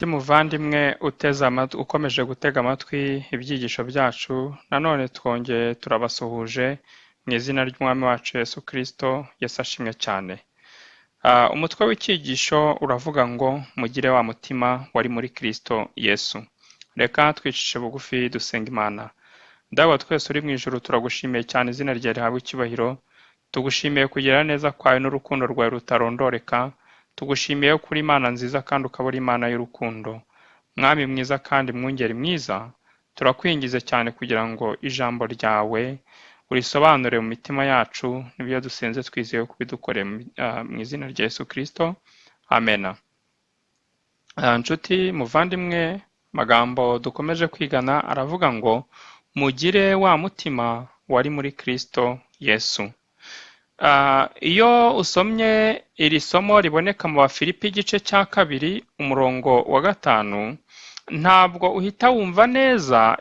Muvandimwe uteze amatwi, ukomeje gutega amatwi ibyigisho byacu, nanone twongeye turabasuhuje mu izina ry'Umwami wacu Yesu Kristo. Yesu ashimwe cyane. Umutwe w'icyigisho uravuga ngo mugire wa mutima wari muri Kristo Yesu. Reka twicishe bugufi dusenga Imana. Dawe wa twese uri mu ijuru, turagushimiye cyane, izina ryawe rihabwe icyubahiro. Tugushimiye kugira neza kwawe n'urukundo rwawe rutarondoreka. Tugushimiye ko uri Imana nziza kandi ukaba uri Imana y'urukundo. Mwami mwiza kandi mwungeri mwiza, turakwingize cyane kugira ngo ijambo ryawe urisobanure mu mitima yacu, nibyo dusenze twizeye kubidukoreye mu izina rya Yesu Kristo. Amena. Nshuti muvandimwe, amagambo dukomeje kwigana aravuga ngo mugire wa mutima wari muri Kristo Yesu. Iyo usomye iri somo riboneka mu Bafilipi igice cya 2 umurongo wa 5, ntabwo uhita wumva neza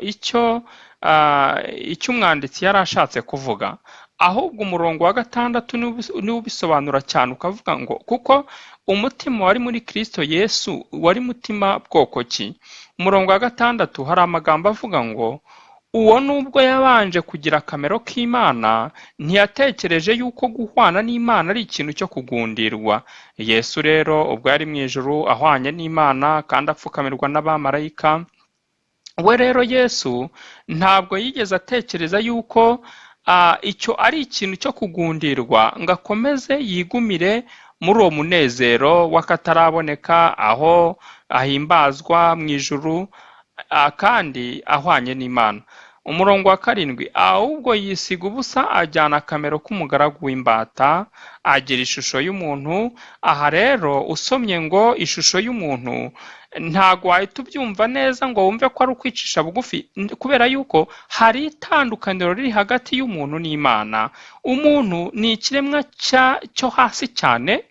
icyo umwanditsi yari ashatse kuvuga, ahubwo umurongo wa 6 niwo ubisobanura cyane, ukavuga ngo kuko umutima wari muri Kristo Yesu wari mutima bwoko ki? Umurongo wa 6 hari amagambo avuga ngo uwo nubwo yabanje kugira akamero k'Imana, ntiyatekereje yuko guhwana n'Imana ari ikintu cyo kugundirwa. Yesu rero ubwo yari mu ijuru ahwanye n'Imana kandi apfukamirwa n'abamarayika, we rero Yesu ntabwo yigeze atekereza yuko icyo ari ikintu cyo kugundirwa ngo akomeze yigumire muri uwo munezero w'akataraboneka aho ahimbazwa mu ijuru kandi ahwanye n'Imana. Umurongo wa 7, ahubwo yisiga ubusa ajyana akamero k'umugaragu w'imbata, agira ishusho y'umuntu. Aha rero usomye ngo ishusho y'umuntu, ntago wahita ubyumva neza ngo wumve ko ari ukwicisha bugufi, kubera yuko hari itandukaniro riri hagati y'umuntu n'Imana. Umuntu ni ikiremwa cyo hasi cyane,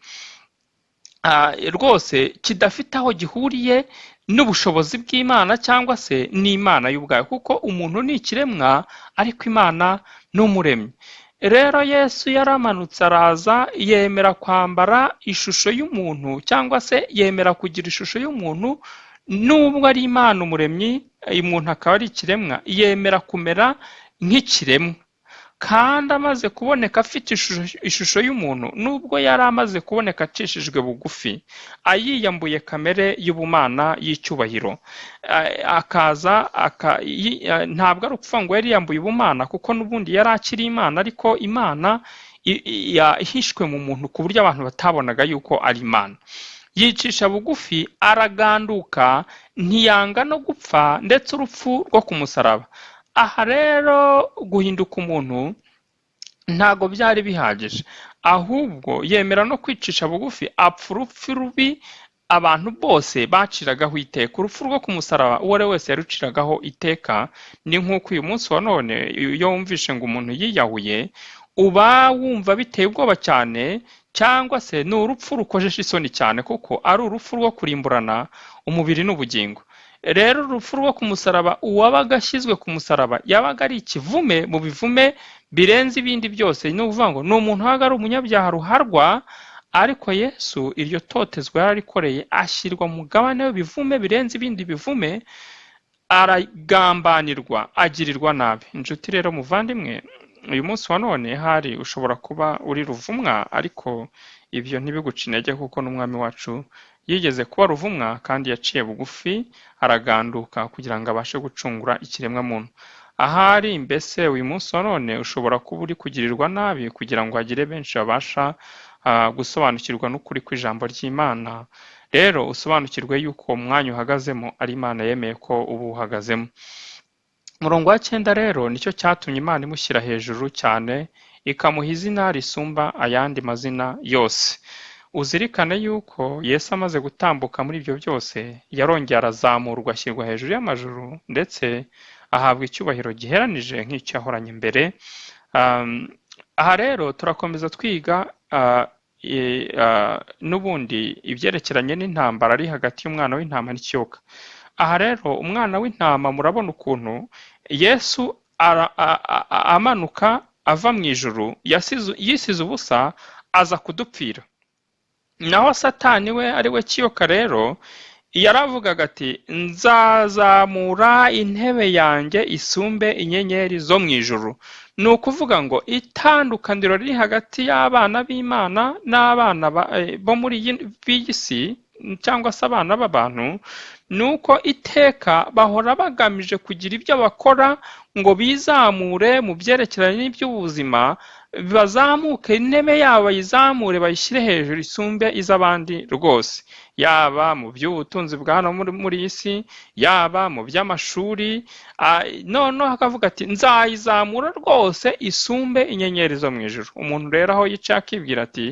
rwose kidafite aho gihuriye n'ubushobozi bw'Imana cyangwa se n'Imana y'ubwayo, kuko umuntu ni ikiremwa ariko Imana ni umuremyi. Rero Yesu yaramanutse araza yemera kwambara ishusho y'umuntu, cyangwa se yemera kugira ishusho y'umuntu, nubwo ari Imana umuremyi, umuntu akaba ari ikiremwa, yemera kumera nk'ikiremwa. Kandi amaze kuboneka afite ishusho y'umuntu, nubwo yari amaze kuboneka acishijwe bugufi, ayiyambuye kamere y'ubumana y'icyubahiro, akaza ntabwo ari ukuvuga ngo yari yambuye ubumana, kuko n'ubundi yari akiri Imana, ariko Imana yahishwe mu muntu ku buryo abantu batabonaga yuko ari Imana. Yicisha bugufi, araganduka, ntiyanga no gupfa, ndetse urupfu rwo ku musaraba. Aha rero guhinduka umuntu ntago byari bihagije, ahubwo yemera no kwicisha bugufi, apfa urupfu rubi abantu bose baciragaho iteka. Urupfu rwo ku musaraba uwo ari we wese yaruciragaho iteka. Ni nk'uko uyu munsi wa none iyo wumvishe ngo umuntu yiyahuye, uba wumva biteye ubwoba cyane, cyangwa se ni urupfu rukojeje isoni cyane, kuko ari urupfu rwo kurimburana umubiri n'ubugingo. Rero urupfu rwo ku musaraba, uwabaga ashyizwe ku musaraba yabaga ari ikivume mu bivume birenze ibindi byose. Ni ukuvuga ngo ni umuntu wabaga ari umunyabyaha ruharwa, ariko Yesu iryo totezwa yararikoreye, ashyirwa mu mugabane w'ibivume birenze ibindi bivume, aragambanirwa, agirirwa nabi. Inshuti rero muvandimwe, uyu munsi wa none hari ushobora kuba uri ruvumwa, ariko ibyo ntibiguce intege, kuko n'Umwami wacu yigeze kuba ruvumwa kandi yaciye bugufi araganduka kugira ngo abashe gucungura ikiremwa muntu. Ahari mbese uyu munsi wa none ushobora kuba uri kugirirwa nabi kugira ngo hagire benshi babasha gusobanukirwa n'ukuri kw'ijambo ry'Imana. Rero usobanukirwe yuko uwo mwanya uhagazemo ari Imana yemeye ko uba uhagazemo. Umurongo wa 9 rero nicyo cyatumye Imana imushyira hejuru cyane, ikamuha izina risumba ayandi mazina yose. Uzirikane yuko Yesu amaze gutambuka muri ibyo byose, yarongeye arazamurwa ashyirwa hejuru y'amajuru, ndetse ahabwa icyubahiro giheranije nk'icyo yahoranye mbere. Aha rero turakomeza twiga n'ubundi ibyerekeranye n'intambara ari hagati y'umwana w'intama n'ikiyoka. Aha rero umwana w'intama murabona ukuntu Yesu amanuka ava mu ijuru, yisize ubusa aza kudupfira. Naho Satani we ari we kiyoka rero Yaravugaga ati: "Nzazamura intebe yanjye isumbe inyenyeri zo mu ijuru." Ni ukuvuga ngo itandukaniro riri hagati y'abana b'Imana n'abana bo muri b'iyi si, cyangwa se abana b'abantu, ni uko iteka bahora bagamije kugira ibyo bakora ngo bizamure mu byerekeranye n'iby'ubuzima, bazamuke, intebe yabo bayizamure, bayishyire hejuru isumbe iz'abandi rwose, yaba mu by'ubutunzi bwa hano muri iyi si, yaba mu by'amashuri. Noneho akavuga ati: "Nzayizamura rwose isumbe inyenyeri zo mu ijuru." Umuntu rero aho yicaye akibwira ati: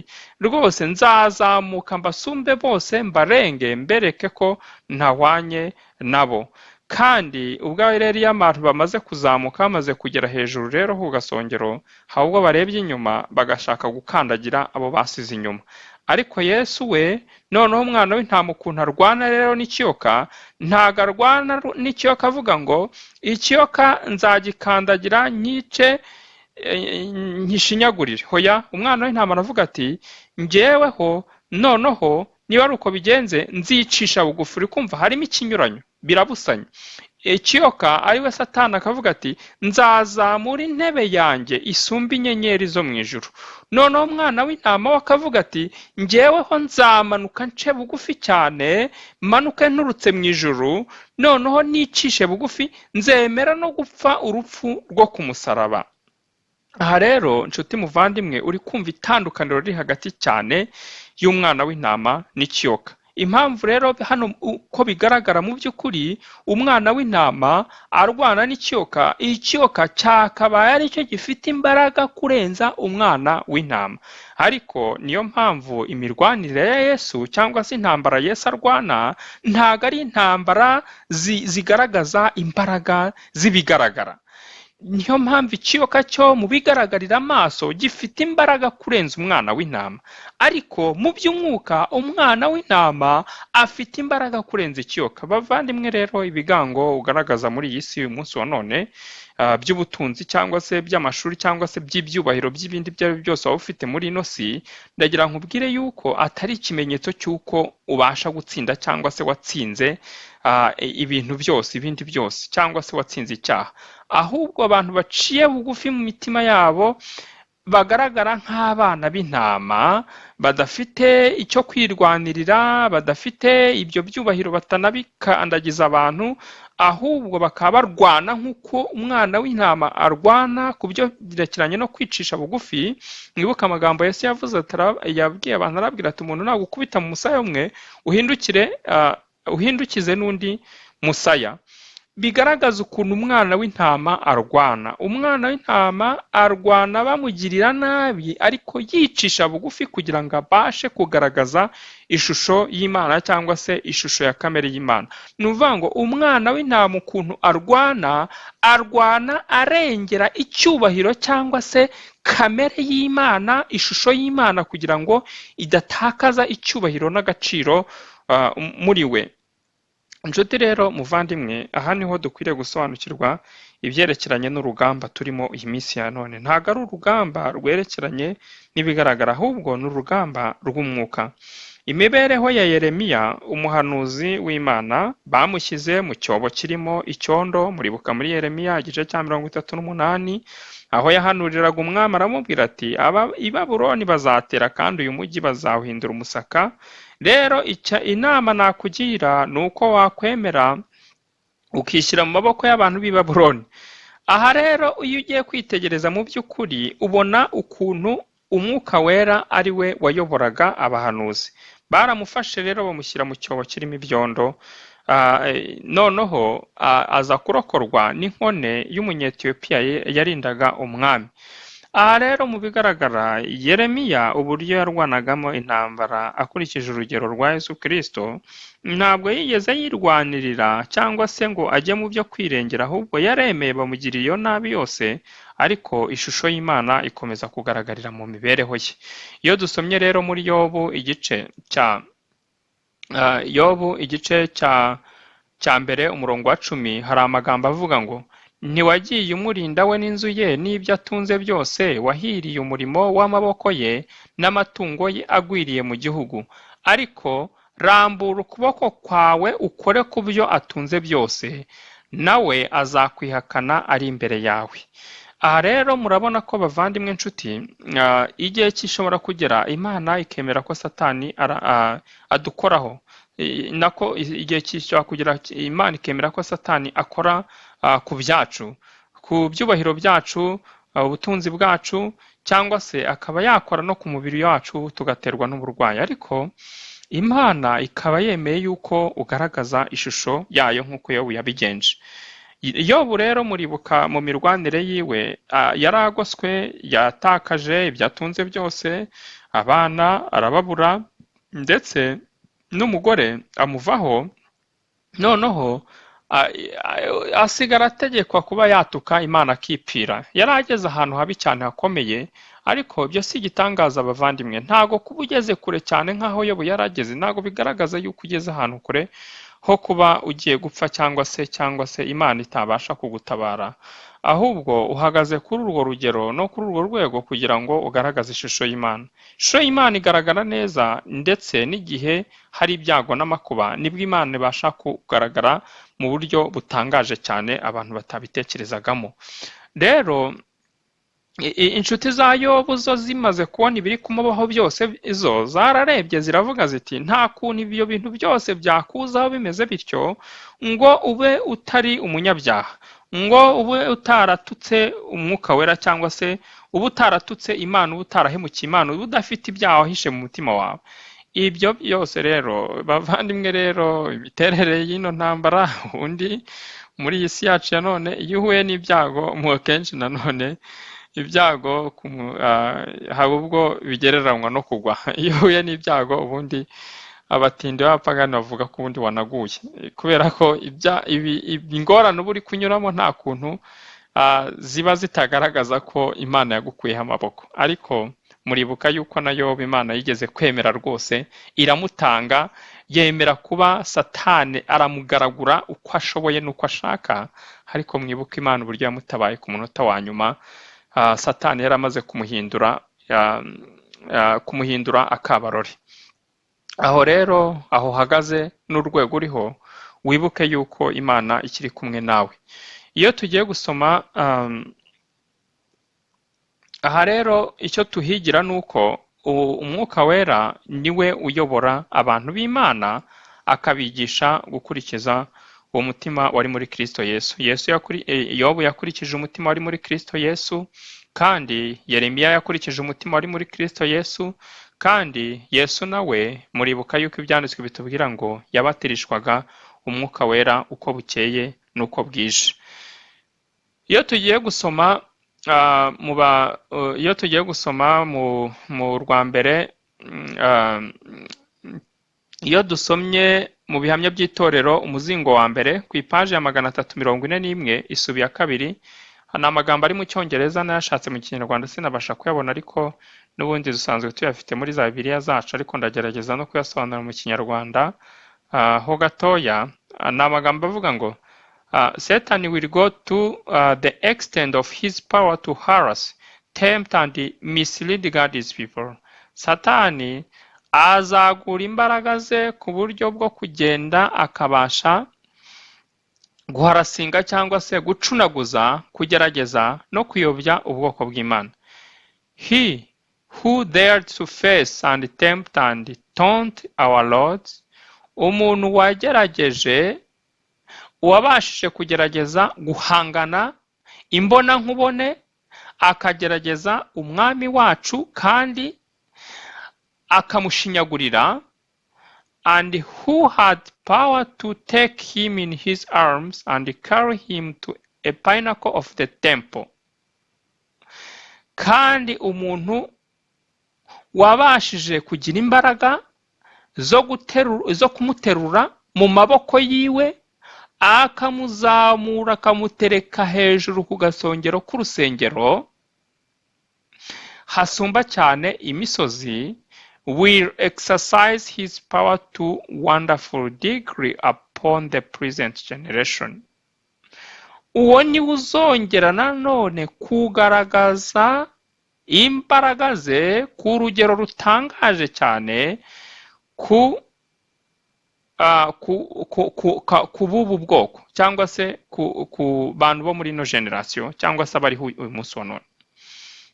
"Rwose nzazamuka mbasumbe bose, mbarenge, mbereke ko ntahwanye nabo." Kandi ubwawe rero, iyo abantu bamaze kuzamuka, bamaze kugera hejuru rero ku gasongero, hari ubwo barebye inyuma bagashaka gukandagira abo basize inyuma. Ariko Yesu we, noneho umwana w'intama, ukuntu arwana rero n'ikiyoka, ntago arwana n'ikiyoka avuga ngo: "Ikiyoka nzagikandagira, nyice, nkishinyagurire." Hoya, umwana w'intama aravuga ati: "Njyeweho noneho niba ari uko bigenze, nzicisha bugufi." Uri kumva harimo ikinyuranyo, birabusanya. Ikiyoka ari we Satani akavuga ati: "Nzazamura intebe yanjye isumba inyenyeri zo mu ijuru." Noneho umwana w'intama we akavuga ati: "Njyeweho nzamanuka nce bugufi cyane, manuke nturutse mu ijuru, noneho nicishe bugufi, nzemera no gupfa urupfu rwo ku musaraba." Aha rero, nshuti muvandimwe, uri kumva itandukaniro riri hagati cyane y'umwana w'intama n'ikiyoka. Impamvu rero hano uko bigaragara, mu by'ukuri umwana w'intama arwana n'ikiyoka, ikiyoka cyakabaye aricyo gifite imbaraga kurenza umwana w'intama. Ariko niyo mpamvu imirwanire ya Yesu, cyangwa se intambara Yesu arwana, ntabwo ari intambara zigaragaza imbaraga z'ibigaragara. Niyo mpamvu ikiyoka cyo mu bigaragarira amaso gifite imbaraga kurenza umwana w'intama, ariko mu by'umwuka umwana w'intama afite imbaraga kurenza ikiyoka. Bavandimwe rero, ibigango ugaragaza muri iyi si uyu munsi wa none, by'ubutunzi cyangwa se by'amashuri cyangwa se by'ibyubahiro, by'ibindi ibyo ari byo byose waba ufite muri ino si, ndagira nkubwire yuko atari ikimenyetso cy'uko ubasha gutsinda cyangwa se watsinze ibintu byose, ibindi byose, cyangwa se watsinze icyaha. Ahubwo abantu baciye bugufi mu mitima yabo, bagaragara nk'abana b'intama, badafite icyo kwirwanirira, badafite ibyo byubahiro, batanabikandagiza abantu, ahubwo bakaba barwana nk'uko umwana w'intama arwana ku byerekeranye no kwicisha bugufi. Mwibuke amagambo Yesu yavuze, yabwiye abantu, arabwira ati: "Umuntu nagukubita mu musaya umwe, uhindukire, uhindukize n'undi musaya." Bigaragaza ukuntu umwana w'intama arwana. Umwana w'intama arwana bamugirira nabi, ariko yicisha bugufi kugira ngo abashe kugaragaza ishusho y'Imana cyangwa se ishusho ya kamere y'Imana. Ni ukuvuga ngo umwana w'intama ukuntu arwana, arwana arengera icyubahiro cyangwa se kamere y'Imana, ishusho y'Imana, kugira ngo idatakaza icyubahiro n'agaciro muri we. Inshuti rero muvandimwe, aha niho dukwiriye gusobanukirwa ibyerekeranye n'urugamba turimo iyi minsi ya none. Ntabwo ari urugamba rwerekeranye n'ibigaragara, ahubwo ni urugamba rw'umwuka. Imibereho ya Yeremiya, umuhanuzi w'Imana, bamushyize mu cyobo kirimo icyondo. Muribuka muri Yeremiya igice cya 38, aho yahanuriraga umwami, aramubwira ati: "Aba i Babuloni bazatera, kandi uyu mujyi bazawuhindura umusaka. Rero inama nakugira ni uko wakwemera ukishyira mu maboko y'abantu b'i Babuloni." Aha rero, iyo ugiye kwitegereza, mu by'ukuri ubona ukuntu Umwuka Wera ari we wayoboraga abahanuzi. Baramufashe rero bamushyira mu cyobo kirimo ibyondo. Noneho aza kurokorwa n'inkone y'Umunyetiyopiya yarindaga umwami. Aha rero, mu bigaragara, Yeremiya uburyo yarwanagamo intambara akurikije urugero rwa Yesu Kirisito, ntabwo yigeze yirwanirira cyangwa se ngo ajye mu byo kwirengera, ahubwo yaremeye bamugirira iyo nabi yose, ariko ishusho y'Imana ikomeza kugaragarira mu mibereho ye. Iyo dusomye rero muri Yobu igice cya 1 umurongo wa 10, hari amagambo avuga ngo: "Ntiwagiye umurinda we n'inzu ye n'ibyo atunze byose, wahiriye umurimo w'amaboko ye n'amatungo ye agwiriye mu gihugu?" Ariko Rambura ukuboko kwawe ukore ku byo atunze byose, nawe azakwihakana ari imbere yawe. Aha rero murabona ko, bavandimwe, inshuti, igihe gishobora kugera Imana ikemera ko Satani adukoraho. Nako igihe gishobora kugera Imana ikemera ko Satani akora ku byacu, ku byubahiro byacu, ubutunzi bwacu, cyangwa se akaba yakora no ku mubiri wacu, tugaterwa n'uburwayi, ariko Imana ikaba yemeye yuko ugaragaza ishusho yayo nk'uko Yobu yabigenje. Yobu rero muribuka mu mirwanire yiwe, yaragoswe, yatakaje ibyo atunze byose, abana arababura, ndetse n'umugore amuvaho, noneho asigara ategekwa kuba yatuka Imana akipfira. Yari ageze ahantu habi cyane hakomeye, ariko ibyo si igitangaza, abavandimwe. Ntabwo kuba ugeze kure cyane nk'aho Yobu yari ageze, ntabwo bigaragaza yuko ugeze ahantu kure ho kuba ugiye gupfa cyangwa se Imana itabasha kugutabara. Ahubwo uhagaze kuri urwo rugero no kuri urwo rwego kugira ngo ugaragaze ishusho y'Imana. Ishusho y'Imana igaragara neza ndetse n'igihe hari ibyago n'amakuba, nibwo Imana ibasha kugaragara mu buryo butangaje cyane abantu batabitekerezagamo. Rero inshuti za Yobu zo zimaze kubona ibiri kumubaho byose, zo zararebye ziravuga ziti: "Nta kuntu ibyo bintu byose byakuzaho bimeze bityo ngo ube utari umunyabyaha, ngo ube utaratutse Umwuka Wera, cyangwa se ube utaratutse Imana, ube utarahemukiye Imana, ube udafite ibyaha wahishe mu mutima wawe." Ibyo byose rero, bavandimwe, rero imiterere y'ino ntambara ubundi muri iyi si yacu ya none, iyo uhuye n'ibyago, mu akenshi nanone ibyago haba ubwo bigereranywa no kugwa. Iyo uhuye n'ibyago, ubundi abatindi b'abapagani bavuga ko ubundi wanaguye, kubera ko ingorane uba uri kunyuramo nta kuntu ziba zitagaragaza ko Imana yagukuyeho amaboko. Ariko muribuka yuko na Yobu Imana yigeze kwemera rwose iramutanga, yemera kuba Satani aramugaragura uko ashoboye n'uko ashaka, ariko mwibuke Imana uburyo yamutabaye ku munota wa nyuma, Satani yari amaze kumuhindura akabarore. Aho rero, aho uhagaze n'urwego uriho, wibuke yuko Imana ikiri kumwe nawe. Iyo tugiye gusoma aha rero, icyo tuhigira ni uko Umwuka Wera niwe uyobora abantu b'Imana, akabigisha gukurikiza uwo mutima wari muri Kristo Yesu. Yobu yakurikije umutima wari muri Kristo Yesu, kandi Yeremiya yakurikije umutima wari muri Kristo Yesu, kandi Yesu nawe muribuka yuko Ibyanditswe bitubwira ngo yabatirishwaga Umwuka Wera uko bukeye n'uko bwije. Iyo tugiye gusoma mu rwa mbere, iyo dusomye mu Bihamya by'Itorero, umuzingo wa mbere, ku ipaji ya 341, isubi ya kabiri, ni amagambo ari mu Cyongereza, nayashatse mu Kinyarwanda sinabasha kuyabona, ariko n'ubundi dusanzwe tuyafite muri za Bibiliya zacu, ariko ndagerageza no kuyasobanura mu Kinyarwanda ho gatoya. Ni amagambo avuga ngo: "Satan will go to the extent of his power to harass, tempt and mislead God's people." Satani azagura imbaraga ze ku buryo bwo kugenda akabasha guharasinga cyangwa se gucunaguza, kugerageza no kuyobya ubwoko bw'Imana. "He who dared to face and tempt and taunt our Lord", umuntu wagerageje, uwabashije kugerageza guhangana imbonankubone, akagerageza Umwami wacu kandi akamushinyagurira, "and who had power to take him in his arms and carry him to a pinnacle of the temple", kandi umuntu wabashije kugira imbaraga zo kumuterura mu maboko yiwe, akamuzamura, akamutereka hejuru ku gasongero k'urusengero hasumba cyane imisozi, "will exercise his power to wonderful degree upon the present generation", uwo niwe uzongera nanone kugaragaza imbaraga ze ku rugero rutangaje cyane ku ku b'ubu bwoko cyangwa se ku bantu bo muri ino generasiyo cyangwa se abariho uyu munsi wa none.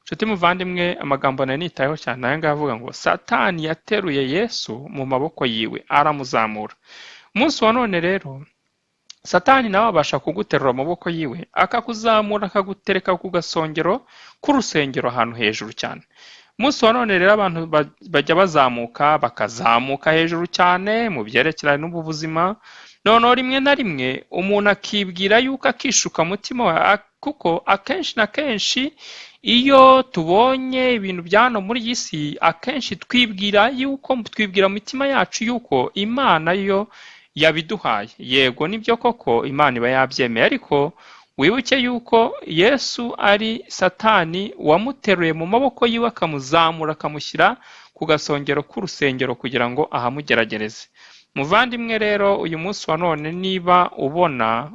Nshuti muvandimwe, amagambo nari nitayeho cyane aya ngaya avuga ngo Satani yateruye Yesu mu maboko yiwe aramuzamura. Umunsi wa none rero Satani nawe abasha kuguterura amaboko yiwe akakuzamura akagutereka ku gasongero k'urusengero ahantu hejuru cyane. Umunsi wa none rero abantu bajya bazamuka bakazamuka hejuru cyane mu byerekeranye n'ubu buzima, noneho rimwe na rimwe umuntu akibwira yuko akishuka mutima we, kuko akenshi na kenshi iyo tubonye ibintu bya hano muri iyi si, akenshi twibwira yuko twibwira mu mitima yacu yuko Imana yo yabiduhaye. Yego nibyo koko Imana iba yabyemeye, ariko wibuke yuko Yesu ari Satani wamuteruye mu maboko yiwe akamuzamura akamushyira ku gasongero k'urusengero kugira ngo ahamugeragereze. Muvandimwe rero uyu munsi wa none niba ubona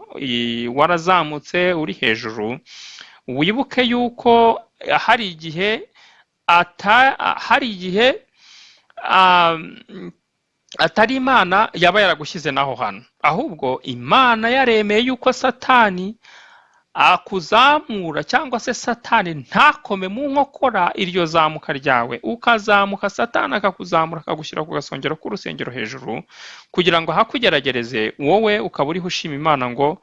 warazamutse uri hejuru, wibuke yuko hari igihe atari Imana yaba yaragushyize naho hantu, ahubwo Imana yaremeye yuko Satani akuzamura cyangwa se Satani ntakome mu nkokora iryo zamuka ryawe, ukazamuka Satani akakuzamura akagushyira ku gasongero k'urusengero hejuru kugira ngo ahakugeragereze, wowe ukaba uriho ushima Imana ngo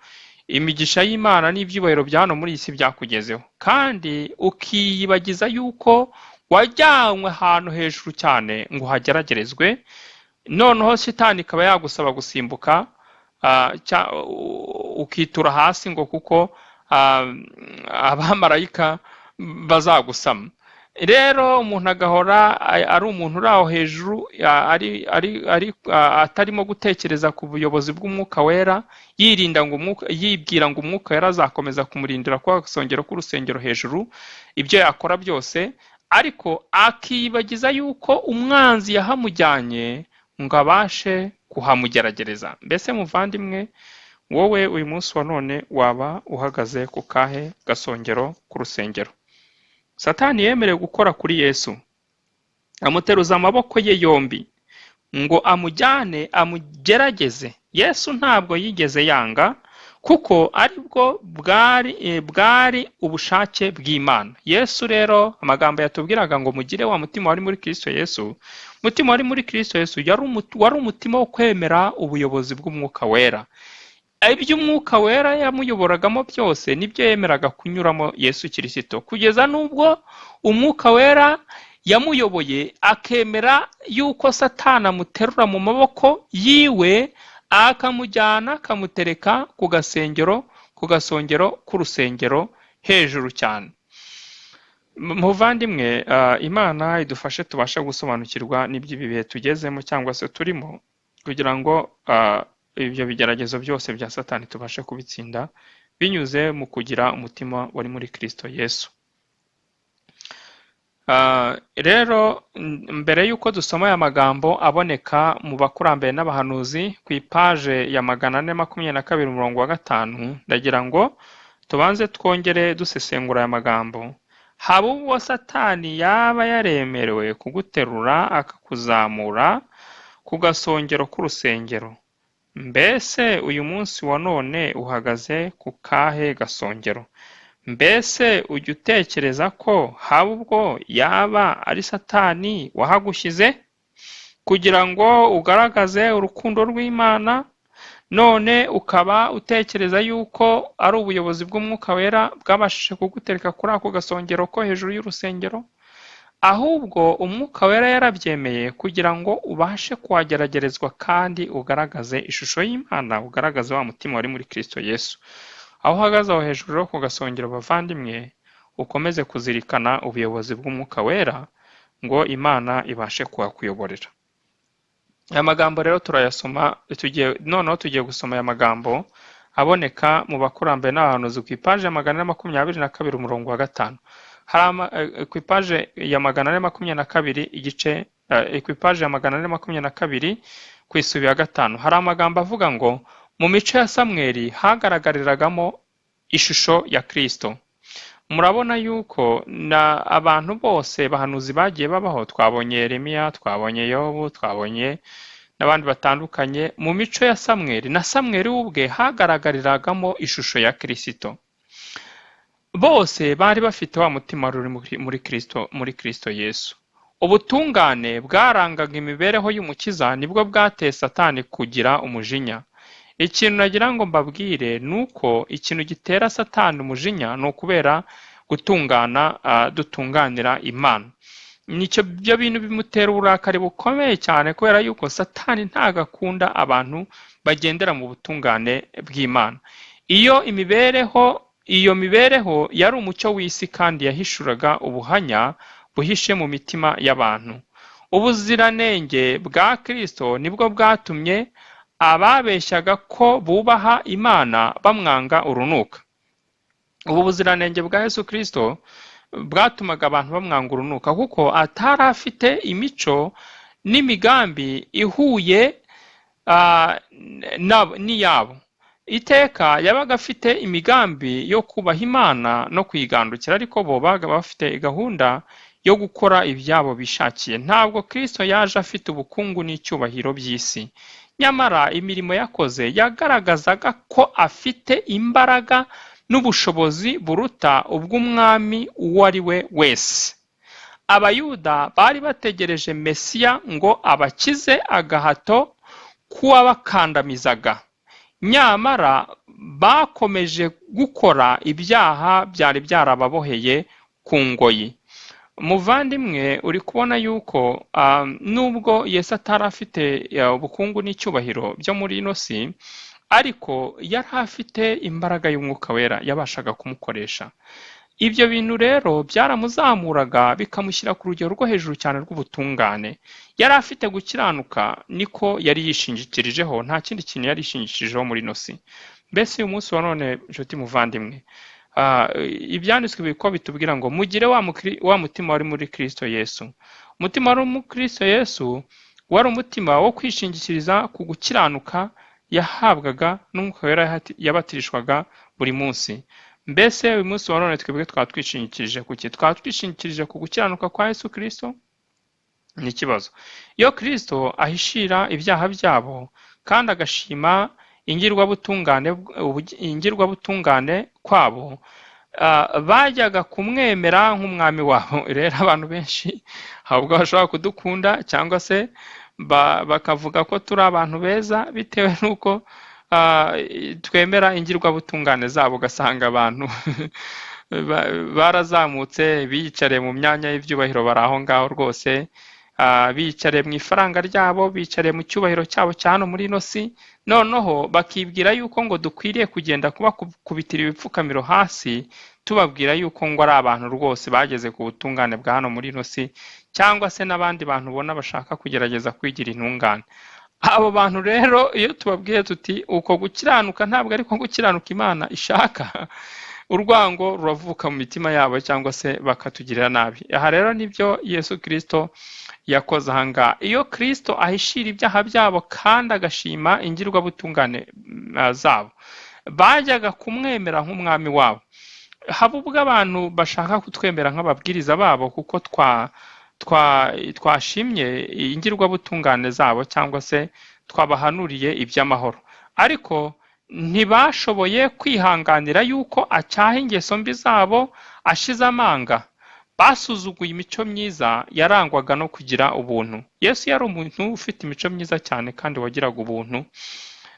imigisha y'Imana n'ibyubahiro bya hano muri iyi si byakugezeho, kandi ukiyibagiza yuko wajyanywe ahantu hejuru cyane ngo uhageragerezwe. Noneho Satani ikaba yagusaba gusimbuka ukitura hasi ngo kuko abamarayika bazagusama. Rero umuntu agahora ari umuntu uri aho hejuru atarimo gutekereza ku buyobozi bw'Umwuka Wera, yirinda ngo umwuka, yibwira ngo Umwuka Wera azakomeza kumurindira ku gasongero k'urusengero hejuru ibyo yakora byose, ariko akiyibagiza yuko umwanzi yahamujyanye ngo abashe kuhamugeragereza. Mbese muvandimwe, wowe uyu munsi wa none waba uhagaze ku kahe gasongero k'urusengero? Satani yemerewe gukora kuri Yesu, amuteruza amaboko ye yombi ngo amujyane amugerageze. Yesu ntabwo yigeze yanga, kuko aribwo bwari ubushake bw'Imana. Yesu rero amagambo yatubwiraga ngo mugire wa mutima wari muri Kristo Yesu, umutima wari muri Kristo Yesu wari umutima wo kwemera ubuyobozi bw'Umwuka Wera. Ibyo Umwuka Wera yamuyoboragamo byose nibyo yemeraga kunyuramo Yesu Kristo, kugeza n'ubwo Umwuka Wera yamuyoboye akemera yuko Satani amuterura mu maboko yiwe akamujyana akamutereka ku gasengero, ku gasongero k'urusengero hejuru cyane. Muvandimwe, Imana idufashe tubashe gusobanukirwa n'iby'ibi bihe tugezemo cyangwa se turimo, kugira ngo ibyo bigeragezo byose bya Satani tubashe kubitsinda binyuze mu kugira umutima wari muri Kristo Yesu. Rero mbere y'uko dusoma aya magambo aboneka mu bakurambere n'abahanuzi ku ipaje ya 422 umurongo wa 5, ndagira ngo tubanze twongere dusesengura aya magambo. Haba ubwo Satani yaba yaremerewe kuguterura akakuzamura ku gasongero k'urusengero, mbese uyu munsi wa none uhagaze ku kahe gasongero? Mbese ujya utekereza ko haba ubwo yaba ari Satani wahagushyize kugira ngo ugaragaze urukundo rw'Imana, none ukaba utekereza yuko ari ubuyobozi bw'Umwuka Wera bwabashije kugutereka kuri ako gasongero ko hejuru y'urusengero? Ahubwo Umwuka Wera yarabyemeye kugira ngo ubashe kuhageragerezwa kandi ugaragaze ishusho y'Imana, ugaragaze wa mutima wari muri Kristo Yesu. Aho uhagaze aho hejuru rero ku gasongero, bavandimwe, ukomeze kuzirikana ubuyobozi bw'Umwuka Wera ngo Imana ibashe kuhakuyoborera. Aya magambo rero turayasoma, noneho tugiye gusoma aya magambo aboneka mu bakurambere n'abahanuzi ku ipaje ya 422 umurongo wa 5. Hari ku ipaje ya 422 igice, ku ipaje ya 422 ku isubi ya 5, hari amagambo avuga ngo mu mico ya Samweli hagaragariragamo ishusho ya Kristo. Murabona yuko na abantu bose bahanuzi bagiye babaho, twabonye Yeremiya, twabonye Yobu, twabonye n'abandi batandukanye mu mico ya Samweli na Samweli we ubwe hagaragariragamo ishusho ya Kirisito. Bose bari bafite wa mutima wari uri muri Kristo Yesu. Ubutungane bwarangaga imibereho y'Umukiza nibwo bwateye Satani kugira umujinya. Ikintu nagira ngo mbabwire ni uko ikintu gitera Satani umujinya ni ukubera gutungana, dutunganira Imana. Nicyo byo bintu bimutera uburakari bukomeye cyane, kubera yuko Satani ntago akunda abantu bagendera mu butungane bw'Imana. Iyo mibereho yari umucyo w'isi kandi yahishuraga ubuhanya buhishe mu mitima y'abantu. Ubuziranenge bwa Kristo nibwo bwatumye ababeshyaga ko bubaha Imana bamwanga urunuka. Ubu buziranenge bwa Yesu Kristo bwatumaga abantu bamwanga urunuka, kuko atari afite imico n'imigambi ihuye n'iyabo. Iteka yabaga afite imigambi yo kubaha Imana no kuyigandukira, ariko bo babaga bafite gahunda yo gukora ibyabo bishakiye. Ntabwo Kristo yaje afite ubukungu n'icyubahiro by'isi, nyamara imirimo yakoze yagaragazaga ko afite imbaraga n'ubushobozi buruta ubw'umwami uwo ari we wese. Abayuda bari bategereje Mesiya ngo abakize agahato k'uwabakandamizaga, nyamara bakomeje gukora ibyaha byari byarababoheye ku ngoyi. Muvandimwe, uri kubona yuko nubwo Yesu atari afite ubukungu n'icyubahiro byo muri ino si, ariko yari afite imbaraga y'Umwuka Wera yabashaga kumukoresha. Ibyo bintu rero byaramuzamuraga bikamushyira ku rugero rwo hejuru cyane rw'ubutungane. Yari afite gukiranuka, niko yari yishingikirijeho, nta kindi kintu yari yishingikirijeho muri ino si. Mbese uyu munsi wa none, nshuti muvandimwe, ibyanditswe biko bitubwira ngo mugire wa mutima wari muri Kristo Yesu. Umutima wari muri Kristo Yesu wari umutima wo kwishingikiriza ku gukiranuka yahabwaga n'Umwuka Wera yabatirishwaga buri munsi. Mbese uyu munsi wa none twebwe twaba twishingikirije ku ki? Twaba twishingikirije ku gukiranuka kwa Yesu Kristo? Ni ikibazo. Iyo Kristo ahishira ibyaha byabo kandi agashima ingirwabutungane kwabo, bajyaga kumwemera nk'umwami wabo. Rero abantu benshi ahubwo bashobora kudukunda cyangwa se bakavuga ko turi abantu beza bitewe n'uko twemera ingirwabutungane zabo, ugasanga abantu barazamutse biyicariye mu myanya y'ibyubahiro, bari aho ngaho rwose, biyicariye mu ifaranga ryabo, biyicariye mu cyubahiro cyabo cya hano muri ino si, noneho bakibwira yuko ngo dukwiriye kugenda kubakubitira ibipfukamiro hasi, tubabwira yuko ngo ari abantu rwose bageze ku butungane bwa hano muri ino si, cyangwa se n'abandi bantu ubona bashaka kugerageza kwigira intungane. Abo bantu rero iyo tubabwiye tuti uko gukiranuka ntabwo ariko gukiranuka Imana ishaka, urwango ruravuka mu mitima yabo cyangwa se bakatugirira nabi. Aha rero nibyo Yesu Kristo yakoze aha ngaha. Iyo Kristo ahishira ibyaha byabo kandi agashima ingirwabutungane zabo, bajyaga kumwemera nk'umwami wabo. Haba ubwo abantu bashaka kutwemera nk'ababwiriza babo kuko twashimye ingirwabutungane zabo cyangwa se twabahanuriye iby'amahoro, ariko ntibashoboye kwihanganira yuko acyaha ingeso mbi zabo ashize amanga. Basuzuguye imico myiza yarangwaga no kugira ubuntu. Yesu yari umuntu ufite imico myiza cyane kandi wagiraga ubuntu.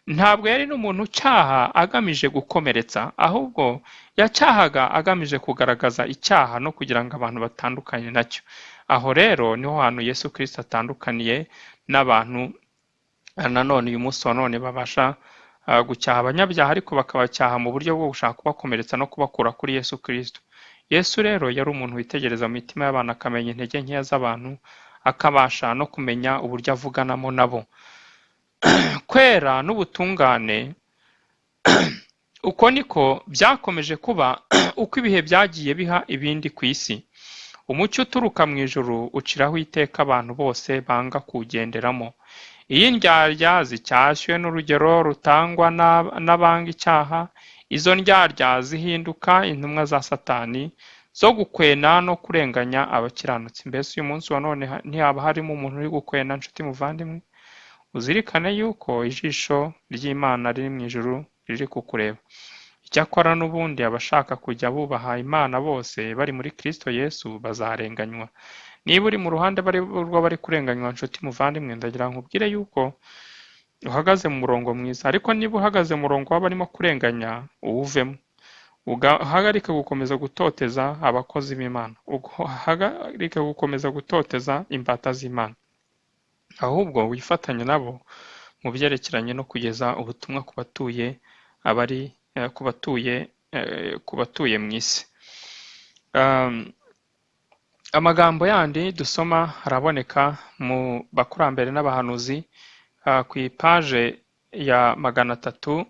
Ntabwo yari n'umuntu ucyaha agamije gukomeretsa, ahubwo yacyahaga agamije kugaragaza icyaha no kugira ngo abantu batandukanye nacyo. Aho rero niho hantu Yesu Kristo atandukaniye n'abantu nanone uyu munsi wa none babasha gucyaha abanyabyaha, ariko bakabacyaha mu buryo bwo gushaka kubakomeretsa no kubakura kuri Yesu Kristo. Yesu rero yari umuntu witegereza mu mitima y'abantu, akamenya intege nkeya z'abantu, akabasha no kumenya uburyo avuganamo nabo. Kwera n'ubutungane uko niko byakomeje kuba uko ibihe byagiye biha ibindi ku isi. Umucyo uturuka mu ijuru uciraho iteka abantu bose banga kuwugenderamo. Iyo indyarya zicyashywe n'urugero rutangwa n'abanga icyaha, izo ndyarya zihinduka intumwa za Satani zo gukwena no kurenganya abakiranutsi. Mbese uyu munsi wa none ntihaba harimo umuntu uri gukwena, nshuti muvandimwe? Uzirikane yuko ijisho ry'Imana riri mu ijuru riri kukureba. Icyakora n'ubundi abashaka kujya bubaha Imana bose bari muri Kristo Yesu bazarenganywa. Niba uri mu ruhande rw'abari kurenganywa, nshuti muvandimwe, ndagira ngo nkubwire yuko uhagaze mu murongo mwiza. Ariko niba uhagaze mu murongo w'abarimo kurenganya, uwuvemo. Uhagarike gukomeza gutoteza abakozi b'Imana, uhagarike gukomeza gutoteza imbata z'Imana, ahubwo wifatanye nabo mu byerekeranye no kugeza ubutumwa ku batuye abari ku batuye mu isi. Amagambo yandi dusoma araboneka mu Bakurambere n'Abahanuzi ku ipaje ya 300,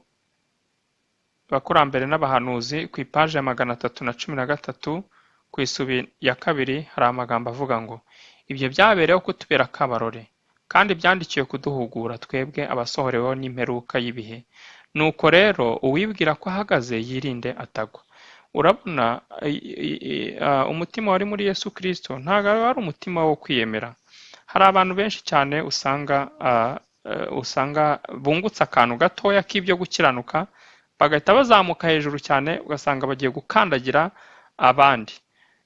Abakurambere n'Abahanuzi ku ipaje ya 313, ku isubi ya kabiri hari amagambo avuga ngo: "Ibyo byabereyeho kutubera akabarore, kandi byandikiwe kuduhugura twebwe abasohoreweho n'imperuka y'ibihe. Nuko rero uwibwira ko ahagaze yirinde atagwa." Urabona, umutima wari muri Yesu Kristo ntabwo ari umutima wo kwiyemera. Hari abantu benshi cyane usanga bungutse akantu gatoya k'ibyo gukiranuka, bagahita bazamuka hejuru cyane, ugasanga bagiye gukandagira abandi.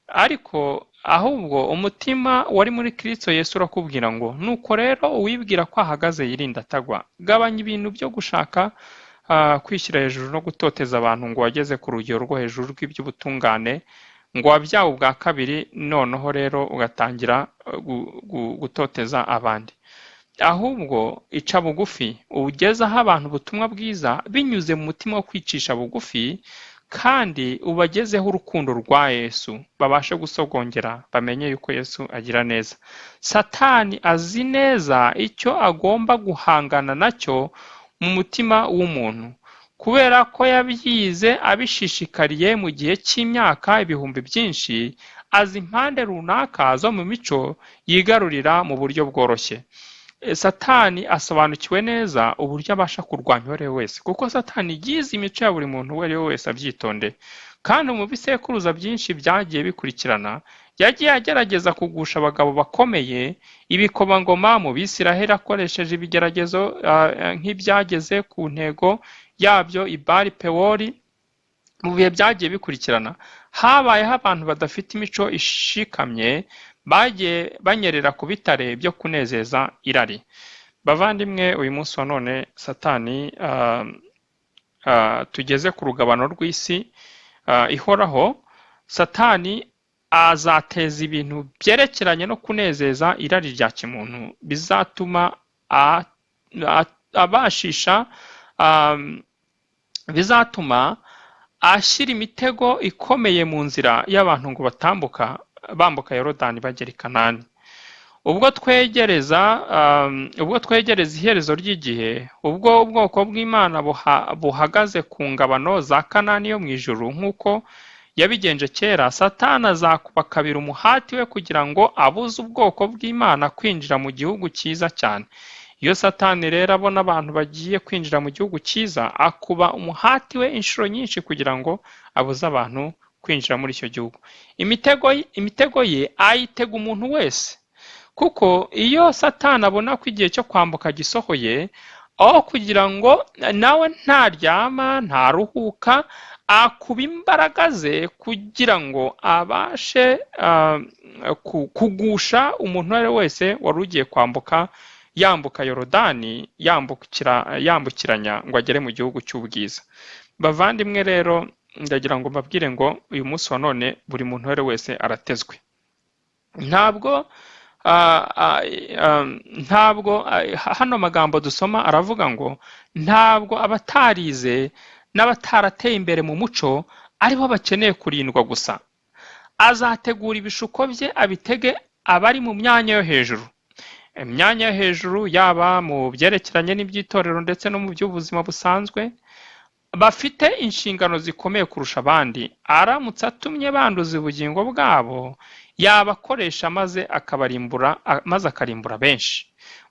Ariko ahubwo umutima wari muri Kristo Yesu urakubwira ngo: "Nuko rero uwibwira ko ahagaze yirinda atagwa." Gabanya ibintu byo gushaka kwishyira hejuru no gutoteza abantu ngo wageze ku rugero rwo hejuru rw'iby'ubutungane, ngo wabyawe ubwa kabiri, noneho rero ugatangira gutoteza abandi. Ahubwo ica bugufi, ugezaho abantu ubutumwa bwiza binyuze mu mutima wo kwicisha bugufi, kandi ubagezeho urukundo rwa Yesu, babashe gusogongera bamenye yuko Yesu agira neza. Satani azi neza icyo agomba guhangana nacyo mu mutima w'umuntu, kubera ko yabyize abishishikariye mu gihe cy'imyaka ibihumbi byinshi. Azi impande runaka zo mu mico yigarurira mu buryo bworoshye. Satani asobanukiwe neza uburyo abasha kurwanya uwo ari we wese, kuko Satani yize imico ya buri muntu uwo ari we wese abyitondeye. Kandi mu bisekuruza byinshi byagiye bikurikirana, yagiye agerageza kugusha abagabo bakomeye, ibikomangoma mu Bisiraheli, akoresheje ibigeragezo nk'ibyageze ku ntego yabyo i Bali Pewori. Mu bihe byagiye bikurikirana, habayeho abantu badafite imico ishikamye bagiye banyerera ku bitare byo kunezeza irari. Bavandimwe, uyu munsi wa none Satani, tugeze ku rugabano rw'isi ihoraho, Satani azateza ibintu byerekeranye no kunezeza irari rya kimuntu bizatuma abashisha, bizatuma ashyira imitego ikomeye mu nzira y'abantu ngo batambuka bambuka Yorodani bagera i Kanani. Ubwo twegereza iherezo ry'igihe, ubwo ubwoko bw'Imana buhagaze ku ngabano za Kanani yo mu ijuru nk'uko yabigenje kera, Satani azakuba kabiri umuhati we kugira ngo abuze ubwoko bw'Imana kwinjira mu gihugu cyiza cyane. Iyo Satani rero abona abantu bagiye kwinjira mu gihugu cyiza, akuba umuhati we inshuro nyinshi kugira ngo abuze abantu kwinjira muri icyo gihugu. Imitego ye ayitega umuntu wese, kuko iyo Satani abona ko igihe cyo kwambuka gisohoye, aho kugira ngo nawe ntaryama ntaruhuka, akuba imbaraga ze kugira ngo abashe kugusha umuntu uwo ari we wese wari ugiye kwambuka, yambuka Yorodani, yambukiranya ngo agere mu gihugu cy'ubwiza. Bavandimwe rero, ndagira ngo mbabwire ngo uyu munsi wa none buri muntu uwo ari we wese aratezwe. Ntabwo hano magambo dusoma aravuga ngo ntabwo abatarize n'abatarateye imbere mu muco aribo bakeneye kurindwa gusa. Azategura ibishuko bye abitege abari mu myanya yo hejuru, imyanya yo hejuru yaba mu byerekeranye n'iby'itorero ndetse no mu by'ubuzima busanzwe, bafite inshingano zikomeye kurusha abandi. Aramutse atumye banduza ubugingo bwabo, yabakoresha maze akabarimbura, maze akarimbura benshi.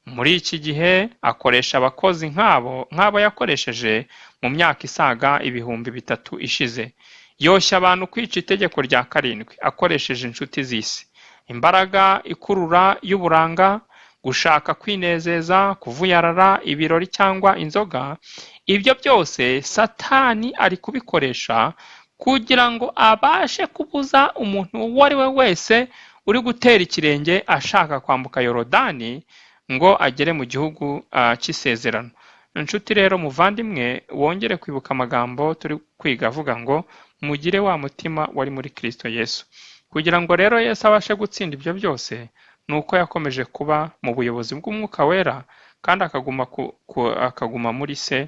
Muri iki gihe akoresha abakozi nk'abo yakoresheje mu myaka isaga 3000 ishize. Yoshya abantu kwica itegeko rya karindwi akoresheje inshuti z'isi, imbaraga ikurura y'uburanga. gushaka kwinezeza, kuvuyarara, ibirori cyangwa inzoga. Ibyo byose Satani ari kubikoresha kugira ngo abashe kubuza umuntu uwo ari we wese uri gutera ikirenge ashaka kwambuka Yorodani ngo agere mu gihugu cy'isezerano. Inshuti rero muvandimwe, wongere kwibuka amagambo turi kwiga avuga ngo mugire wa mutima wari muri Kristo Yesu. Kugira ngo rero Yesu abashe gutsinda ibyo byose, ni uko yakomeje kuba mu buyobozi bw'Umwuka Wera kandi akaguma muri se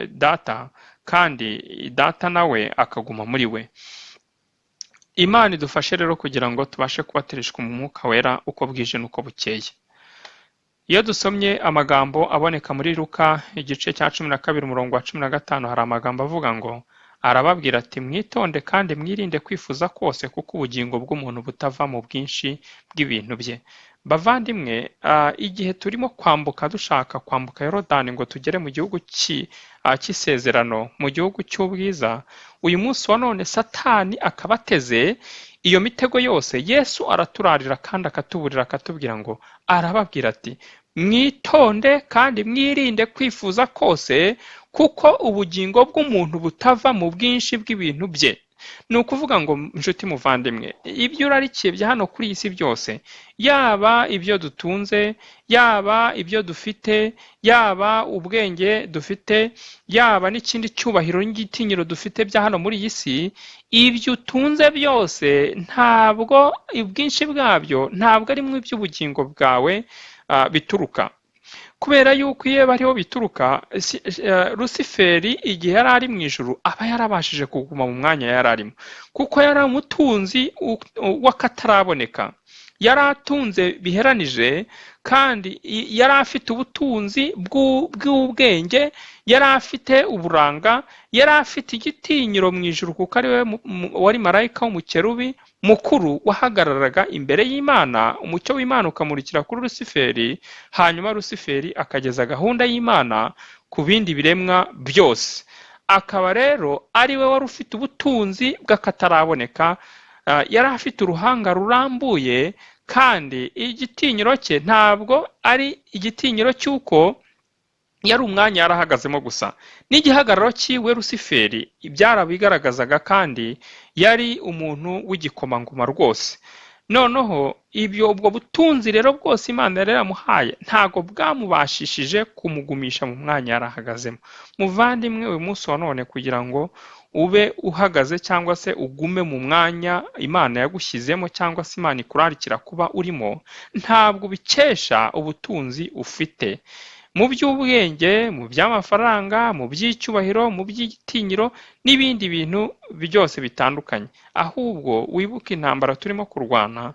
Data, kandi Data nawe akaguma muri we. Imana idufashe rero kugira ngo tubashe kubatirishwa mu Mwuka Wera uko bwije n'uko bukeye. Iyo dusomye amagambo aboneka muri Luka igice cya 12 umurongo wa 15, hari amagambo avuga ngo arababwira ati mwitonde kandi mwirinde kwifuza kose, kuko ubugingo bw'umuntu butava mu bwinshi bw'ibintu bye. Bavandimwe, igihe turimo kwambuka dushaka kwambuka Yorodani ngo tugere mu gihugu cy'isezerano, mu gihugu cy'ubwiza, uyu munsi wa none Satani akabateze iyo mitego yose. Yesu araturarira kandi akatuburira, akatubwira ngo arababwira ati mwitonde kandi mwirinde kwifuza kose, kuko ubugingo bw'umuntu butava mu bwinshi bw'ibintu bye. Ni ukuvuga ngo inshuti muvandimwe, ibyo urarikiye bya hano kuri iyi si byose, yaba ibyo dutunze, yaba ibyo dufite, yaba ubwenge dufite, yaba n'ikindi cyubahiro n'igitinyiro dufite bya hano muri iyi si, ibyo utunze byose ntabwo ubwinshi bwabyo ntabwo ari mu iby'ubugingo bwawe bituruka. Kubera yuko iyo bariho bituruka, Rusiferi igihe yari ari mu ijuru aba yarabashije kuguma mu mwanya yari arimo, kuko yari umutunzi w'akataraboneka, yari atunze biheranije, kandi yari afite ubutunzi bw'ubwenge, yari afite uburanga, yari afite igitinyiro mu ijuru, kuko ari we wari marayika w'umukerubi mukuru wahagararaga imbere y'Imana, umucyo w'Imana ukamurikira kuri Rusiferi, hanyuma Rusiferi akageza gahunda y'Imana ku bindi biremwa byose. Akaba rero ari we wari ufite ubutunzi bw'akataraboneka, yari afite uruhanga rurambuye, kandi igitinyiro cye ntabwo ari igitinyiro cy'uko yari umwanya yarahagazemo gusa, n'igihagararo cyiwe Rusiferi byarabigaragazaga, kandi yari umuntu w'igikomangoma rwose. Noneho ibyo ubwo butunzi rero bwose Imana yari yaramuhaye ntabwo bwamubashishije kumugumisha mu mwanya yarahagazemo. Muvandimwe, uyu munsi wa none kugira ngo ube uhagaze cyangwa se ugume mu mwanya Imana yagushyizemo cyangwa se Imana ikurarikira kuba urimo, ntabwo ubikesha ubutunzi ufite mu by'ubwenge, mu by'amafaranga, mu by'icyubahiro, mu by'igitinyiro n'ibindi bintu byose bitandukanye. Ahubwo wibuke intambara turimo kurwana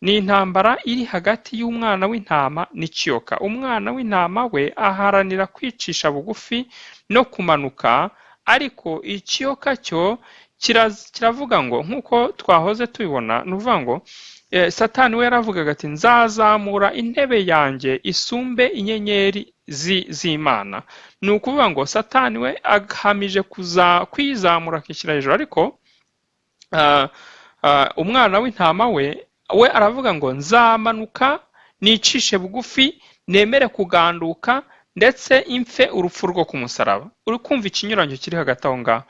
ni intambara iri hagati y'umwana w'intama n'ikiyoka. Umwana w'intama we aharanira kwicisha bugufi no kumanuka, ariko ikiyoka cyo kiravuga ngo nk'uko twahoze tubibona, ni ukuvuga ngo Satani we yaravugaga ati nzazamura intebe yanjye isumbe inyenyeri z'Imana. Ni ukuvuga ngo Satani we agamije kwizamura akishyira hejuru, ariko umwana w'intama we aravuga ngo nzamanuka nicishe bugufi, nemere kuganduka, ndetse impfe urupfu rwo ku musaraba. Uri kumva ikinyuranyo kiri hagati aho ngaho.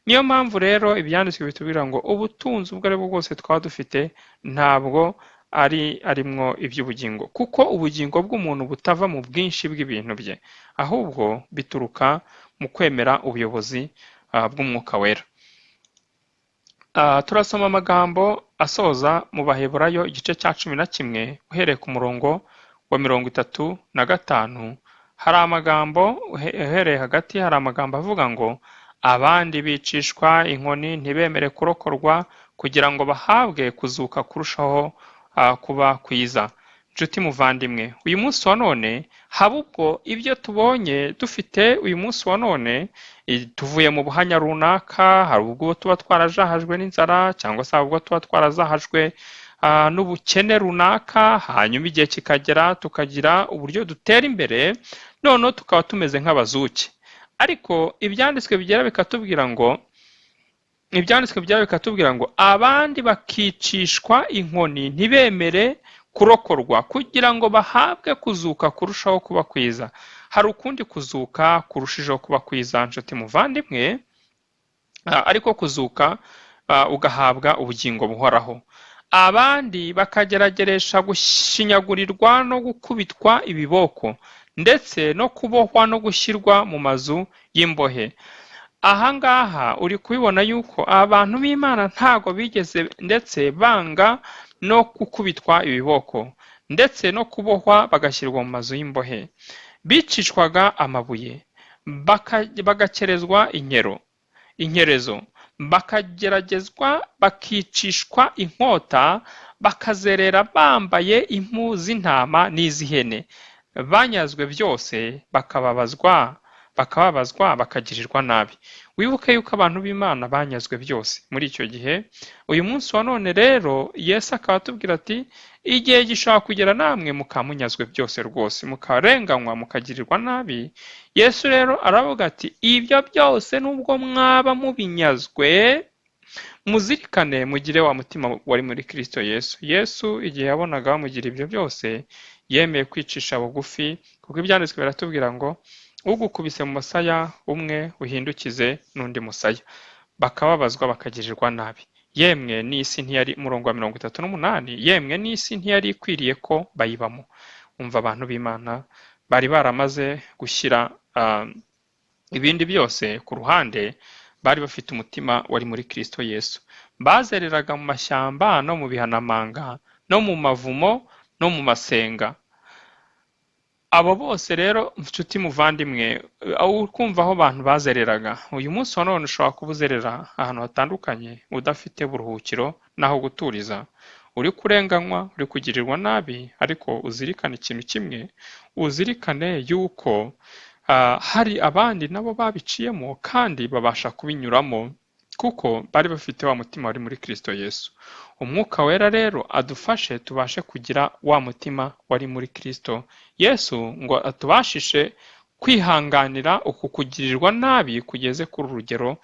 Niyo mpamvu rero ibyanditswe bitubwira ngo ubutunzi ubwo ari bwo bwose twaba dufite ntabwo ari arimwo iby'ubugingo, kuko ubugingo bw'umuntu butava mu bwinshi bw'ibintu bye, ahubwo bituruka mu kwemera ubuyobozi bw'Umwuka Wera. Turasoma amagambo asoza mu Baheburayo igice cya 11 uhereye ku murongo wa 35. Hari amagambo uhereye hagati, hari amagambo avuga ngo abandi bicishwa inkoni ntibemere kurokorwa kugira ngo bahabwe kuzuka kurushaho kuba kwiza. Nshuti muvandimwe, uyu munsi wa none haba ubwo ibyo tubonye dufite uyu munsi wa none tuvuye mu buhanya runaka, hari ubwo tuba twarajahajwe n'inzara cyangwa se ubwo tuba twarazahajwe n'ubukene runaka, hanyuma igihe kikagera tukagira uburyo dutera imbere, noneho tukaba tumeze nk'abazuki. Ariko ibyanditswe bigera bikatubwira ngo abandi bakicishwa inkoni ntibemere Kurokorwa kugira ngo bahabwe kuzuka kurushaho kuba kwiza. Hari ukundi kuzuka kurushijeho kuba kwiza, nshuti muvandimwe, ariko kuzuka ugahabwa ubugingo buhoraho. Abandi bakagerageresha gushinyagurirwa no gukubitwa ibiboko, ndetse no kubohwa no gushyirwa mu mazu y'imbohe. Aha ngaha uri kubibona yuko abantu b'Imana ntago bigeze ndetse banga no gukubitwa ibiboko, ndetse no kubohwa bagashyirwa mu mazu y'imbohe. Bicishwaga amabuye, bagakerezwa inkerezo, bakageragezwa, bakicishwa inkota, bakazerera bambaye impu z'intama n'iz'ihene, banyazwe byose, bakababazwa, bakagirirwa nabi. Wibuke yuko abantu b'Imana banyazwe byose muri icyo gihe. Uyu munsi wa none rero Yesu akaba atubwira ati: "Igihe gishobora kugera namwe mukaba munyazwe byose rwose, mukarenganywa, mukagirirwa nabi." Yesu rero aravuga ati: "Ibyo byose nubwo mwaba mubinyazwe, muzirikane, mugire wa mutima wari muri Kristo Yesu." Yesu igihe yabonaga bamugira ibyo byose, yemeye kwicisha bugufi, kuko ibyanditswe biratubwira ngo: "Ugukubise mu musaya umwe uhindukize n'undi musaya." Bakababazwa, bakagirirwa nabi. Yemwe n'isi ntiyari, umurongo wa 38, yemwe n'isi ntiyari ikwiriye ko bayibamo. Umva, abantu b'Imana bari baramaze gushyira ibindi byose ku ruhande, bari bafite umutima wari muri Kristo Yesu. Bazereraga mu mashyamba no mu bihanamanga no mu mavumo no mu masenga. Abo bose rero, nshuti muvandimwe, kumva aho abantu bazereraga, uyu munsi wa none ushobora kuba uzerera ahantu hatandukanye, udafite uburuhukiro n'aho guturiza, uri kurenganywa, uri kugirirwa nabi, ariko uzirikane ikintu kimwe, uzirikane yuko hari abandi nabo babiciyemo kandi babasha kubinyuramo, kuko bari bafite wa mutima wari muri Kristo Yesu. Umwuka Wera rero adufashe tubashe kugira wa mutima wari muri Kristo Yesu, ngo atubashishe kwihanganira uku kugirirwa nabi kugeze kuri urugero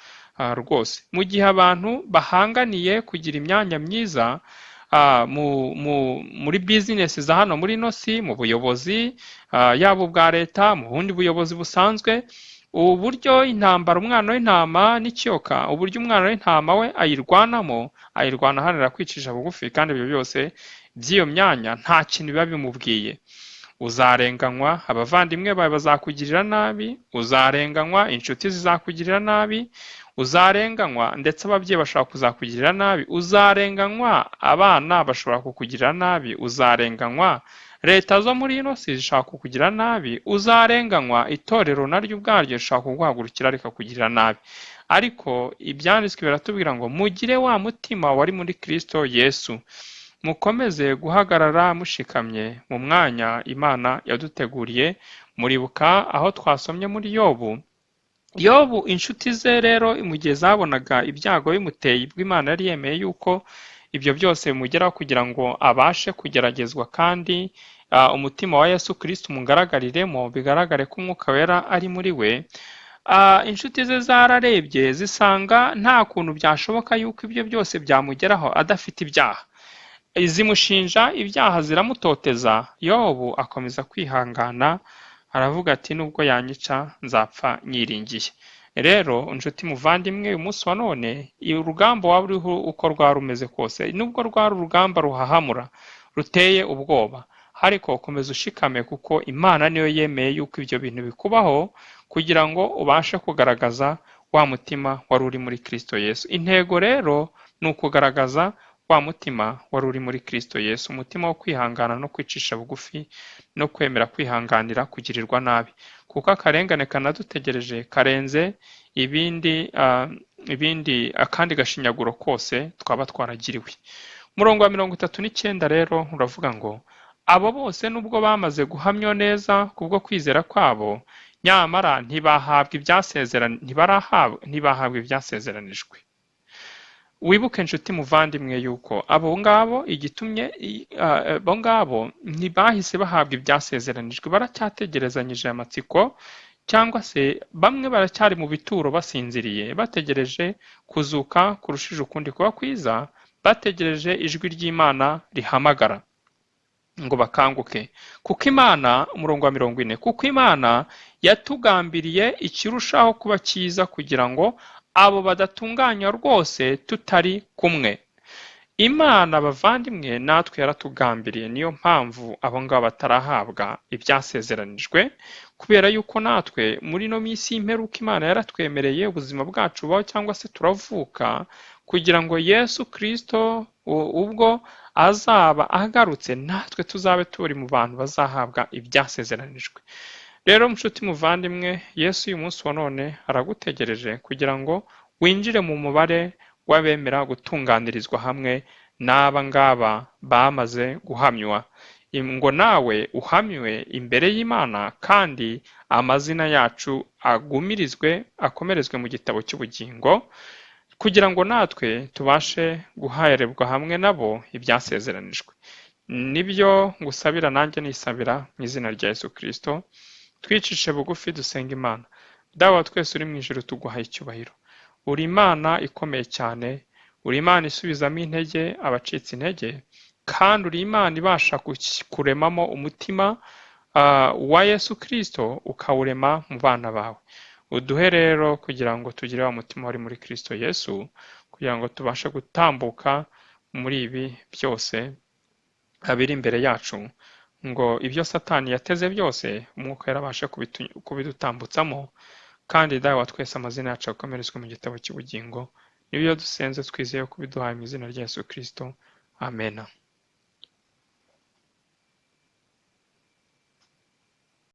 rwose. Mu gihe abantu bahanganiye kugira imyanya myiza muri bizinesi za hano muri ino si, mu buyobozi, yaba ubwa leta, mu bundi buyobozi busanzwe, uburyo intambara umwana w'intama n'ikiyoka, uburyo umwana w'intama we ayirwanamo, ayirwana aharanira kwicisha bugufi, kandi ibyo byose by'iyo myanya nta kintu biba bimubwiye. Uzarenganywa, abavandimwe bawe bazakugirira nabi, uzarenganywa, inshuti zizakugirira nabi, uzarenganywa, ndetse ababyeyi bashobora kuzakugirira nabi, uzarenganywa, abana bashobora kukugirira nabi, uzarenganywa, leta zo muri ino si zishobora kukugirira nabi, uzarenganywa, itorero naryo ubwaryo rishobora kuguhagurukira rikakugirira nabi. Ariko ibyanditswe biratubwira ngo: "Mugire wa mutima wari muri Kristo Yesu, mukomeze guhagarara mushikamye mu mwanya Imana yaduteguriye." Muribuka aho twasomye muri Yobu. Yobu, inshuti ze rero, mu gihe zabonaga ibyago bimuteye, ubwo Imana yari yemeye yuko ibyo byose bimugeraho kugira ngo abashe kugeragezwa kandi umutima wa Yesu Kristo umugaragariremo, bigaragare ko Umwuka Wera ari muri we, inshuti ze zararebye zisanga nta kuntu byashoboka yuko ibyo byose byamugeraho adafite ibyaha. Zimushinja ibyaha, ziramutoteza. Yobu akomeza kwihangana, aravuga ati: "Nubwo yanyica nzapfa nyiringiye." Rero inshuti muvandimwe, uyu munsi wa none urugamba waba uriho uko rwari rumeze kose, nubwo rwari urugamba ruhahamura ruteye ubwoba, ariko komeza ushikame, kuko Imana niyo yemeye yuko ibyo bintu bikubaho kugira ngo ubashe kugaragaza wa mutima wari uri muri Kristo Yesu. Intego rero ni ukugaragaza wa mutima wari uri muri Kristo Yesu, umutima wo kwihangana no kwicisha bugufi no kwemera kwihanganira kugirirwa nabi, kuko akarengane kanadutegereje karenze ibindi akandi gashinyaguro kose twaba twaragiriwe. Umurongo wa 39 rero uravuga ngo: "Abo bose nubwo bamaze guhamywa neza kubwo kwizera kwabo, nyamara ntibahabwa ibyasezeranijwe." Wibuke, inshuti muvandimwe, yuko abo ngabo, igitumye abo ngabo ntibahise bahabwa ibyasezeranijwe, baracyategerezanyije amatsiko, cyangwa se bamwe baracyari mu bituro basinziriye, bategereje kuzuka kurushije ukundi kuba kwiza, bategereje ijwi ry'Imana rihamagara. Ngo bakanguke. Kuko Imana, umurongo wa 40, kuko Imana yatugambiriye ikirushaho kuba cyiza, kugira ngo abo badatunganywa rwose tutari kumwe. Imana, bavandimwe, natwe yaratugambiriye. Niyo mpamvu abo ngabo batarahabwa ibyasezeranijwe, kubera yuko natwe muri ino minsi y'imperuka Imana yaratwemereye ubuzima bwacu bubaho, cyangwa se turavuka kugira ngo Yesu Kirisito ubwo azaba agarutse natwe tuzabe turi mu bantu bazahabwa ibyasezeranijwe. Rero mushuti muvandimwe, Yesu uyu munsi wa none aragutegereje kugira ngo winjire mu mubare w'abemera gutunganirizwa hamwe n'aba ngaba bamaze guhamywa, ngo nawe uhamywe imbere y'Imana, kandi amazina yacu agumirizwe, akomerezwe mu gitabo cy'ubugingo, kugira ngo natwe tubashe guharebwa hamwe nabo ibyasezeranijwe. Nibyo ngusabira nanjye nisabira mu izina rya Yesu Kirisito. Twicishe bugufi dusenga Imana. Dawe wa twese uri mu ijuru, tuguhaye icyubahiro. Uri Imana ikomeye cyane, uri Imana isubizamo intege abacitse intege, kandi uri Imana ibasha kuremamo umutima wa Yesu Kirisito, ukawurema mu bana bawe. Uduhe rero kugira ngo tugire wa mutima wari muri Kirisito Yesu, kugira ngo tubashe gutambuka muri ibi byose biri imbere yacu, ngo ibyo Satani yateze byose umwuka yarabashe kubidutambutsamo, kandi Dawe wa twese amazina yacu akomerezwe mu gitabo cy'ubugingo. Nibyo dusenze twizeye ko ubiduhaye mu izina rya Yesu Kirisito. Amena.